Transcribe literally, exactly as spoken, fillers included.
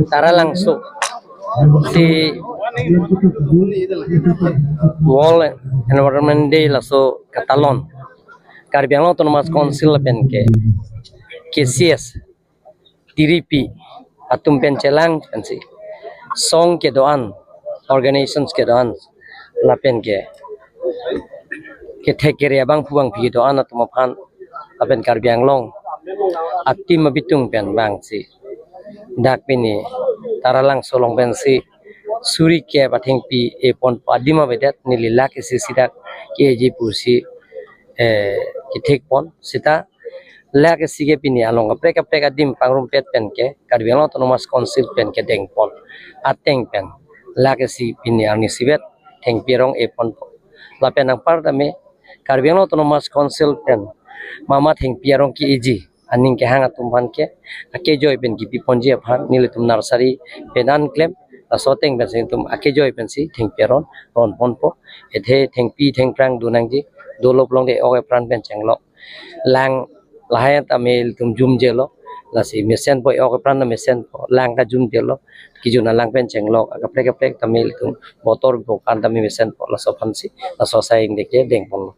Taralangso si World Environment Day laso katalon Karbi Anglong Autonomous Council lapen ke K C S tiripi atum pen chelang pensi song kedo-an, organizations kedo-an lapen ke kethek kere abangphu bangphi kedo-an atum aphan lapen Karbi Anglong a-team abitung pen vangsi dak pini Taralangso along pensi suri kep athengpi epon adim avedet, neli lakh isi si dak ke-eji pusi eh, kethek pon seta lakh isi ke pini along kaprek kaprek adim pangrumpet pen ke Karbi Anglong Autonomous Council pen kedeng pon ateng pen lakh isi pini arni isivet thengpi arong epon po. Lapen anpar tame Karbi Anglong Autonomous Council pen mama thengpi arong ke-eji aning kehang atum aphan ke akejoi pen kipi ponji aphan nelitum nursery pen an klem laso ateng pensi nelitum akejoi pensi thengpi aron ron pon po. Athe thengpi thengphrang do nangji, dolo pulote ok epran pen chenglok, lang lahai tame ilitum jumjelo, lasi mesen po, ok epran ta mesen po, lang ta jumjelo, kejun alang pen chenglok, akaprek kaprek tame ilitum botor bokan tame mesen po, laso aphansi laso asai ingdeng ke deng ponlo.